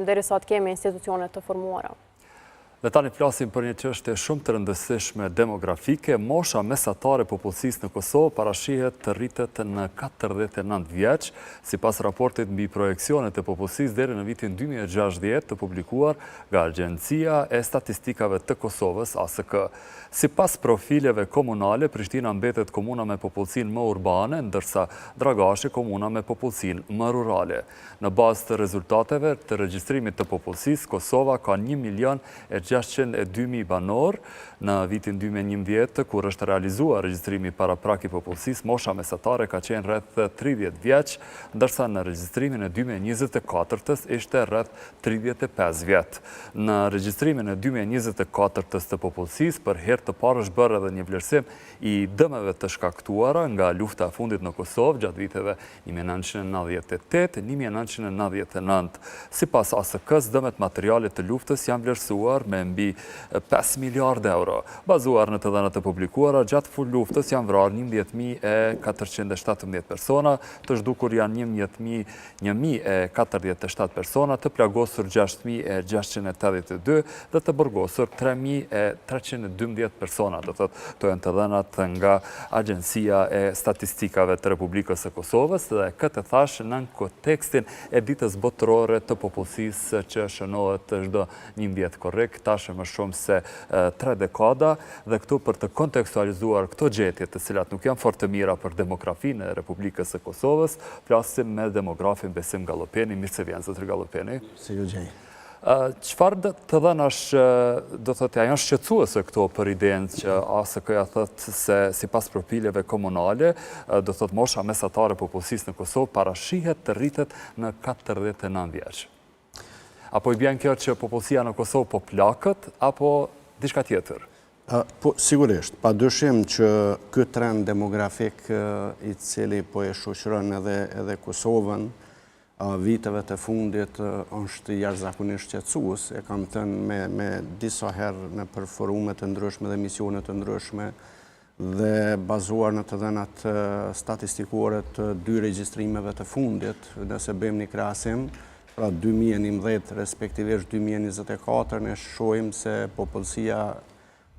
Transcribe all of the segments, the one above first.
Derisa të kemi institucione të formuara. Dhe tani flasim për një çështje shumë të rëndësishme demografike. Mosha mesatare e popullsisë në Kosovë parashihet të rritet në 49 vjeç, sipas raportit mbi projeksionet e popullsisë deri në vitin 2060 të publikuar nga Agjencia e Statistikave të Kosovës, ASK. Sipas profileve komunale, Prishtina mbetet komuna me popullsinë më urbane, ndërsa Dragashi komuna me popullsinë më rurale. Në bazë të rezultateve të regjistrimit të popullsisë, Kosova ka 1.602.000 banorë. Në vitin 2011, kur është realizuar regjistrimi paraprak i popullsisë, mosha mesatare ka qenë rreth 30 vjeç, ndërsa në regjistrimin e 2024-ës ishte rreth 35 vjet. Në regjistrimin e 2024-ës të popullsisë, për herë të parë është bërë edhe një vlerësim i dëmeve të shkaktuara nga lufta e fundit në Kosovë gjatë viteve 1998, 1999. Sipas ASK-së, dëmet materiale të luftës janë vlerësuar me mbi 5 miliardë euro. Bazuar në të dhënat e publikuara, gjatë luftës janë vrarë 11.417 persona, të zhdukur janë 11.047 persona, të plagosur 6.682 dhe të burgosur 3.312 persona, do thotë, këto janë të dhënat nga Agjencia e Statistikave të Republikës së Kosovës dhe këtë e thashë në kontekstin e Ditës Botërore të Popullsisë që shënohet çdo 11 korrik, tash e më shumë se tre dekada dhe këtu për të kontekstualizuar këto gjetje të cilat nuk janë fort të mira për demografinë e Republikës së Kosovës, flasim me demografin Besim Gallopeni. Mirë se vjen, zotëri Gallopeni. Mirë se ju gjej. Çfarë të dhënash, do thotë, a janë shqetësuese këto për idenë që ASK-ja thotë se sipas profileve komunale, do thotë mosha mesatare e popullsisë në Kosovë parashihet të rritet në 49 vjeç. Apo i bjen kjo që popullsia në Kosovë po plaket, apo diçka tjetër? Po, sigurisht, pa dyshim që ky trend demografik i cili po e shoqëron edhe edhe Kosovën, viteve të fundit është jashtëzakonisht shqetësues. E kam thënë me, me disa herë nëpër forume të ndryshme dhe emisione të ndryshme dhe bazuar në të dhënat statistikore të dy regjistrimeve të fundit, nëse bëjmë një krahasim, pra 2011 respektivisht 2024, ne shohim se popullsia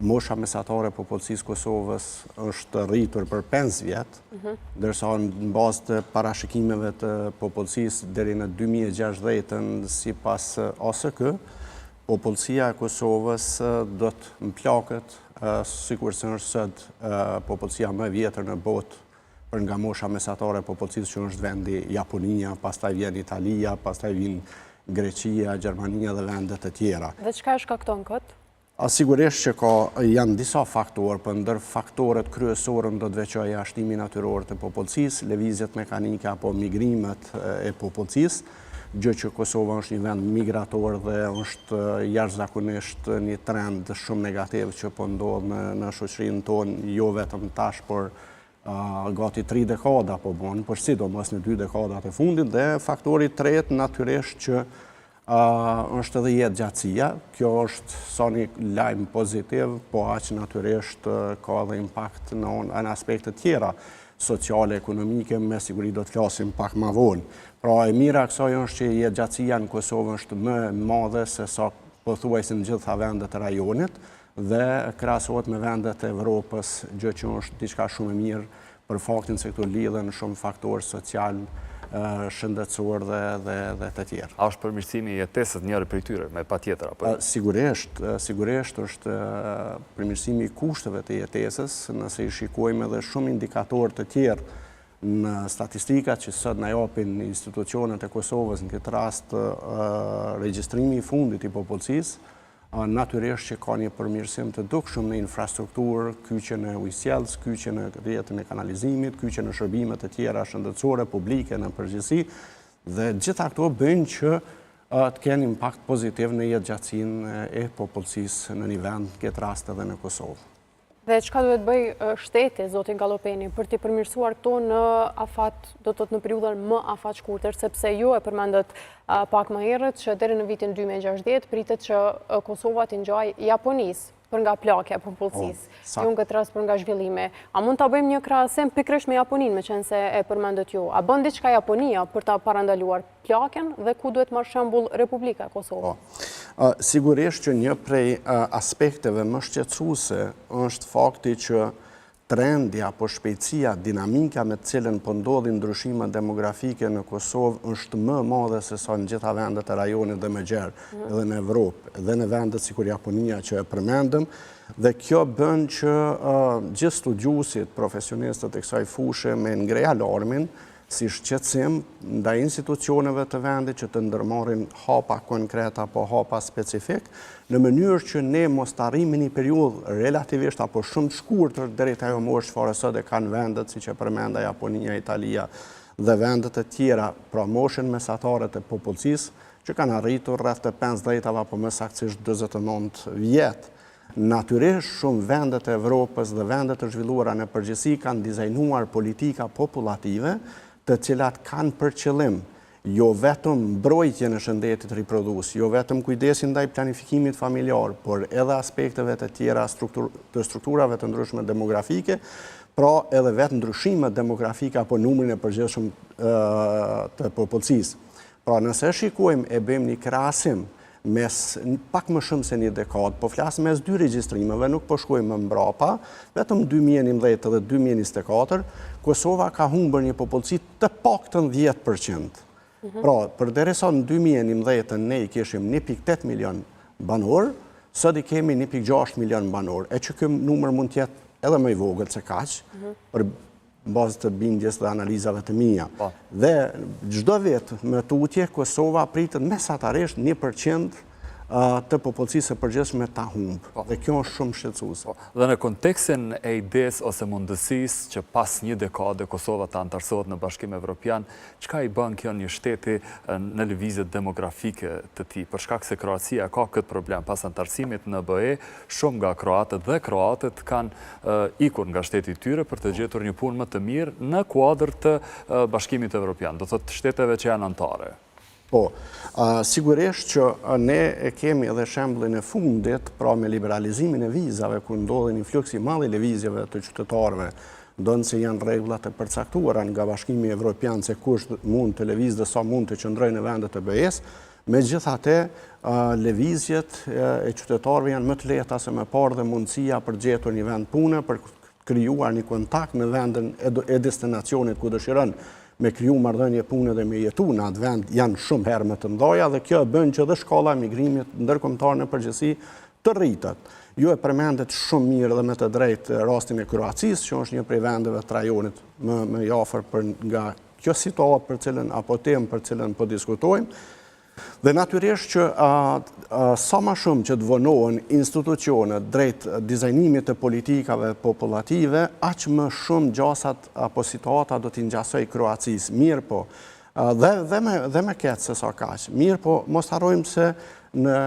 Mosha mesatare e popullsisë Kosovës është rritur për 5 vjet, mhm. ndërsa në bazë të parashikimeve të popullsisë deri në 2060-ën sipas ASK, popullsia e Kosovës do të mplaket sikurse është sot popullsia më e vjetër në botë për nga mosha mesatare e popullsisë që është vendi Japonia, pastaj vjen Italia, pastaj vjen Greqia, Gjermania dhe vende të tjera. Dhe çka e shkakton këtë? A sigurisht që ka, janë disa faktorë, por ndër faktorët kryesorë unë do të veçoja shtimin natyror të popullsisë, lëvizjet mekanike apo migrimet e popullsisë, gjë që Kosova është një vend migrator dhe është jashtëzakonisht një trend shumë negativ që po ndodh në, në shoqërinë tonë, jo vetëm tash, por gati tri dekada po bon, por sidomos në dy dekadat e fundit dhe faktori i tretë natyrisht që është edhe jetëgjatësia, kjo është sa një lajm pozitiv, po aq natyrisht ka edhe impakt në, në aspekte tjera sociale, ekonomike, me siguri do të flasim pak ma vonë. Pra e mira e kësaj është që jetëgjatësia në Kosovë është më e madhe se sa pothuajse në gjitha vendet e rajonit dhe krahasohet me vendet e Evropës, gjë që është diçka shumë e mirë për faktin se këtu lidhen shumë faktorë social, shëndetësor dhe, dhe, dhe të tjerë. A është përmirësimi i jetesës njëri prej tyre, me patjetër, apo? Jo? Sigurisht, sigurisht është përmirësimi i kushteve të jetesës, nëse i shikojmë edhe shumë indikatorë të tjerë në statistikat që sot na japin institucionet e Kosovës, në këtë rast regjistrimi i fundit i popullsisë, Natyrisht që ka një përmirësim të dukshëm në infrastrukturë, kyçje në ujësjellës, kyçje në rrjetin e kanalizimit, kyçje në shërbime të tjera shëndetësore, publike në përgjithësi, dhe gjitha këto bëjnë që të kenë impakt pozitiv në jetëgjatësinë e popullsisë në një vend, në këtë rast edhe në Kosovë. Dhe çka duhet bëjë shteti, zoti Gallopeni, për t'i përmirësuar këto në afat, do të thotë në periudhën më afatshkurtër, sepse ju e përmendët pak më herët që deri në vitin 2060 pritet që Kosova t'i ngjajë Japonisë për nga plakja e popullsisë, po, jo në këtë rast për nga zhvillimi. A mund ta bëjmë një krahasim pikërisht me Japoninë, meqenëse e përmendët ju? A bën diçka Japonia për ta parandaluar plakjen dhe ku duhet marrë shembull Republika e Kosovës? Po. Sigurisht që një prej aspekteve më shqetësuese është fakti që trendi apo shpejtësia, dinamika me të cilën po ndodhin ndryshimet demografike në Kosovë është më e madhe se sa në gjitha vendet e rajonit dhe më gjerë, mhm. edhe në Evropë, dhe në vendet sikur Japonia që e përmendëm, dhe kjo bën që gjithë studiuesit, profesionistët e kësaj fushe me ngre alarmin si shqetësim ndaj institucioneve të vendit që të ndërmarrin hapa konkret apo hapa specifik, në mënyrë që ne mos të arrijmë një periudhë relativisht apo shumë të shkurtër deri te ajo moshë çfarë sot e kanë vendet siç e përmenda Japonia, Italia dhe vendet e tjera, pra moshën mesatare të popullsisë që kanë arritur rreth të 50-ave apo më saktësisht 49 vjet. Natyrisht, shumë vende të Evropës dhe vende të zhvilluara në përgjithësi kanë dizajnuar politika popullative, të cilat kanë për qëllim jo vetëm mbrojtjen e shëndetit riprodhues, jo vetëm kujdesin ndaj planifikimit familjar, por edhe aspekteve të tjera të strukturave të ndryshme demografike, pra edhe vetë ndryshimet demografike apo numrin e përgjithshëm të popullsisë. Pra nëse shikojmë e bëjmë një krahasim mes pak më shumë se një dekadë, po flas mes dy regjistrimeve, nuk po shkojmë më mbrapa, vetëm 2011 dhe 2024, Kosova ka humbur një popullsi të paktën 10%. Mhm. Pra, përderisa në 2011 ne i kishim 1.8 milion banorë, sot i kemi 1.6 milion banorë, e që ky numër mund të jetë edhe më i vogël se kaq, mhm. për në bazë të bindjes dhe analizave të mia. Po. Dhe çdo vit më tutje, Kosova pritet mesatarisht 1% të popullsisë së përgjithshme ta humbë. Po. Dhe kjo është shumë shqetësuese. Po. Dhe në kontekstin e idesë ose mundësisë që pas një dekade Kosova të anëtarësohet në Bashkim Evropian, çka i bën kjo një shteti në lëvizjet demografike të tij? Për shkak se Kroacia ka këtë problem pas anëtarësimit në BE, shumë nga kroatët dhe kroatet kanë ikur nga shteti i tyre për të gjetur një punë më të mirë në kuadër të Bashkimit Evropian, do thotë shteteve që janë anëtare. Po, sigurisht që ne e kemi edhe shembullin e fundit, pra me liberalizimin e vizave, kur ndodhi një fluks i madh i lëvizjeve të qytetarëve, ndonëse janë rregullat e përcaktuara nga Bashkimi Evropian se kush mund të lëvizë dhe sa mund të qëndrojë në vendet e BE-së, Megjithatë, lëvizjet e qytetarëve janë më të lehta se më parë dhe mundësia për të gjetur një vend pune, për të krijuar një kontakt në vendin e destinacionit ku dëshiron me kriju marrëdhënie pune dhe me jetu në atë vend janë shumë herë më të mëdha dhe kjo e bën që dhe shkalla e migrimit ndërkombëtar në përgjithësi të rritet. Ju e përmendët shumë mirë dhe me të drejtë rastin e Kroacisë, që është një prej vendeve të rajonit më më i afër për nga Kjo situatë për cilën apo temë për cilën po diskutojmë, dhe natyrisht që sa ma shumë që të vonohen institucionet drejt dizajnimit të politikave popullative, aq më shumë gjasat apo situata do t'i ngjasojë Kroacisë. Mirëpo, dhe, dhe, me, dhe me keq se sa kaq. Mirëpo, mos harrojmë se në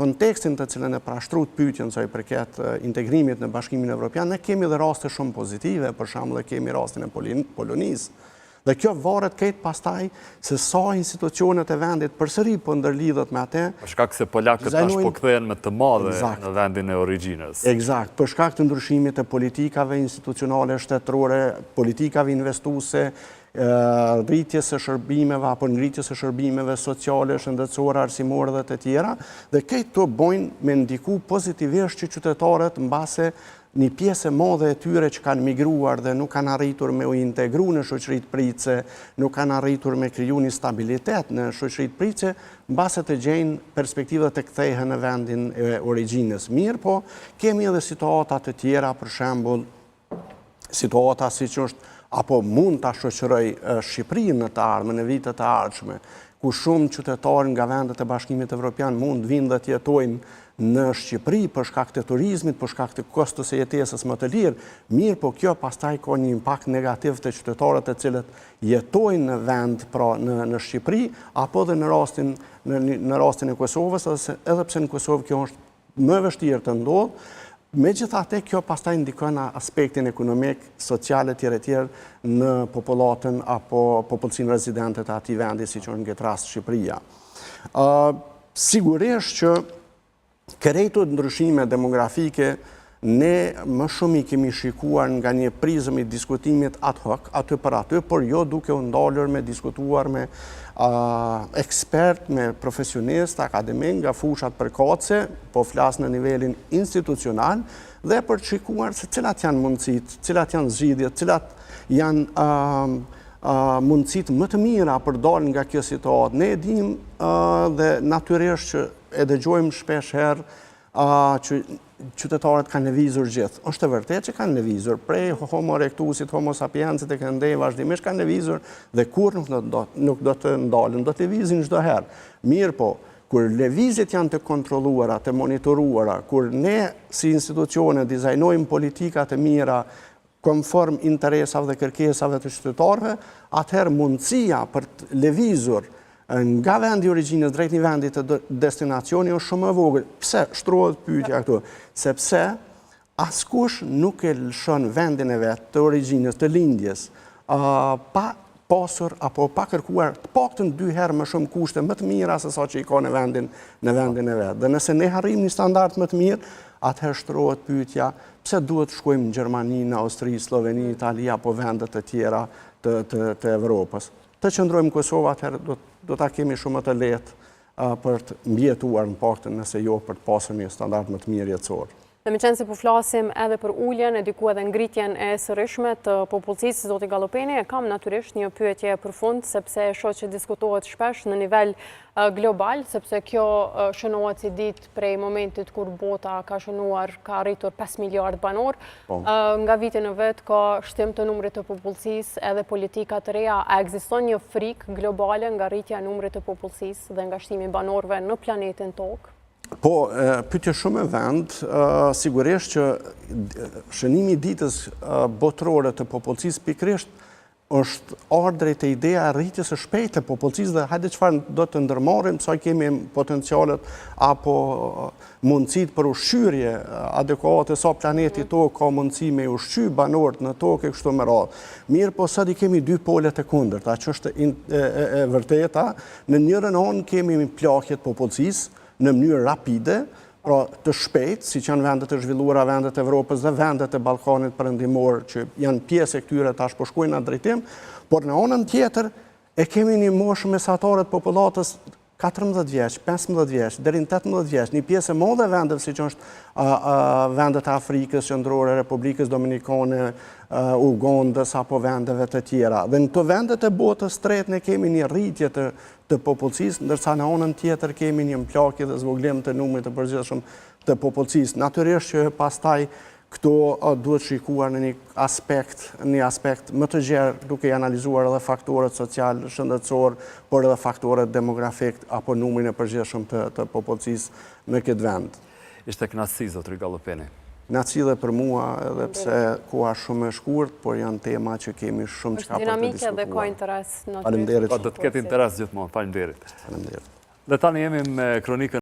kontekstin të cilën e parashtruat pyetjen sa i përket integrimit në Bashkimin Evropian, ne kemi dhe raste shumë pozitive, për shembull e kemi rastin e Polonisë. Dhe kjo varet krejt pastaj se sa institucionet e vendit përsëri po ndërlidhet me atë. Për shkak se polakët tash po kthehen me të madhe në vendin e origjinës. Eksakt, për shkak të ndryshimit të politikave institucionale shtetërore, politikave investuese, rritjes së shërbimeve apo ngritjes së shërbimeve sociale, shëndetësore, arsimore dhe të tjera, dhe këto bojnë me ndiku pozitivisht që qytetarët mbase një pjesë e madhe e tyre që kanë migruar dhe nuk kanë arritur me u integru në shoqëritë pritëse, nuk kanë arritur me kriju një stabilitet në shoqëritë pritëse, mbase të gjejnë perspektivë të kthehen në vendin e origjinës. Mirëpo, kemi edhe situata të tjera, për shembull, situata siç është apo mund ta shoqërojë Shqipërinë në të ardhmen, në vitet e ardhshme, ku shumë qytetarë nga vendet e Bashkimit Evropian mund të vinë dhe të jetojnë në Shqipëri për shkak të turizmit, për shkak të kostos së jetesës më të lirë, mirëpo kjo pastaj ka një impakt negativ te qytetarët të cilët jetojnë në vend, pra në, në Shqipëri, apo dhe në rastin, në, në rastin e Kosovës, edhe, edhe pse në Kosovë kjo është më e vështirë të ndodhë. Megjithatë, kjo pastaj ndikon në aspektin ekonomik, social etj etj në popullatën apo popullsinë rezidente të atij vendi, siç është në këtë rast Shqipëria. Sigurisht që krejt këto ndryshime demografike ne më shumë i kemi shikuar nga një prizëm i diskutimit ad hoc, aty për aty, por jo duke u ndalur me diskutuar me ekspert, me profesionist, akademik nga fushat përkatëse, po flas në nivelin institucional, dhe për të shikuar se cilat janë mundësitë, cilat janë zgjidhjet, cilat janë mundësitë më të mira për dalë nga kjo situatë. Ne e dimë dhe natyrisht që e dëgjojmë shpesh herë që qytetarët kanë lëvizur gjithë. Është e vërtetë që kanë lëvizur, prej homo erectusit, homo sapiensit e këndej vazhdimisht kanë lëvizur dhe kurrë nuk do, nuk do të ndalen, do të lëvizin çdo herë. Mirëpo, kur lëvizjet janë të kontrolluara, të monitoruara, kur ne si institucione dizajnojmë politika të mira konform interesave dhe kërkesave të qytetarëve, atëherë mundësia për të lëvizur nga vendi i origjinës drejt një vendi të destinacioni është shumë e vogël. Pse shtrohet pyetja këtu? Sepse askush nuk e lëshon vendin e vet të origjinës, të lindjes, pa pasur apo pa kërkuar të paktën dy herë më shumë kushte më të mira se sa që i ka në vendin në vendin e vet. Dhe nëse ne arrijmë një standard më të mirë, atëherë shtrohet pyetja pse duhet të shkojmë në Gjermani, në Austri, Slloveni, Itali apo vende të tjera të të të Evropës. Të qëndrojmë në Kosovë, atëherë do do ta kemi shumë më të lehtë për të mbijetuar në paktën nëse jo për të pasur një standard më të mirë jetësor. Dhe meqenëse po flasim edhe për uljen e diku edhe ngritjen e sërishme të popullsisë, zoti Gallopeni, e kam natyrisht një pyetje për fund, sepse e shoh që diskutohet shpesh në nivel global, sepse kjo shënohet si ditë prej momentit kur bota ka shënuar, ka arritur 5 miliard banorë. Po. Nga viti në vit ka shtim të numrit të popullsisë edhe politika të reja. A ekziston një frikë globale nga rritja e numrit të popullsisë dhe nga shtimi i banorëve në planetin Tokë? Po, pyetje shumë me vend, sigurisht që shënimi i ditës botërore të popullsisë pikërisht është ardhur drejt te ideja e rritjes së shpejtë të popullsisë dhe hajde çfarë do të ndërmarrim, sa i kemi potencialet apo mundësitë për ushqyerje adekuate, sa planeti mm. Tokë ka mundësi me ushqy banorët në Tokë e kështu me radhë. Mirëpo, sot i kemi dy pole të kundërta, që është e, e, e vërteta, Në njërën anë kemi plakje të popullsisë në mënyrë rapide, pra të shpejtë, siç janë vendet e zhvilluara, vendet e Evropës dhe vendet e Ballkanit Perëndimor që janë pjesë e këtyre tash po shkojnë në atë drejtim, por në anën tjetër e kemi një moshë mesatare të popullatës 14 vjeç, 15 vjeç, deri në 18 vjeç, një pjesë e madhe e vendeve siç është vendet e Afrikës Qendrore, Republikës Dominikane, Ugandës apo vendeve të tjera. Dhe në këto vendet e botës tretë ne kemi një rritje të të popullsisë, ndërsa në anën tjetër kemi një mplakje dhe zvogëlim të numrit të përgjithshëm të popullsisë. Natyrisht që pastaj këto duhet shikuar në një aspekt, një aspekt më të gjerë, duke i analizuar edhe faktorët social, shëndetësor, por edhe faktorët demografik apo numrin e përgjithshëm të, të popullsisë në këtë vend. Ishte kënaqësi zotëri Gallopeni. Kënaqësi dhe për mua, edhe pse koha shumë e shkurt, por janë tema që kemi shumë çka për të diskutuar. Është dinamike dhe ka interes natyrisht. Faleminderit. Do të ketë interes gjithmonë. Faleminderit. Faleminderit. Dhe tani jemi me kronikën.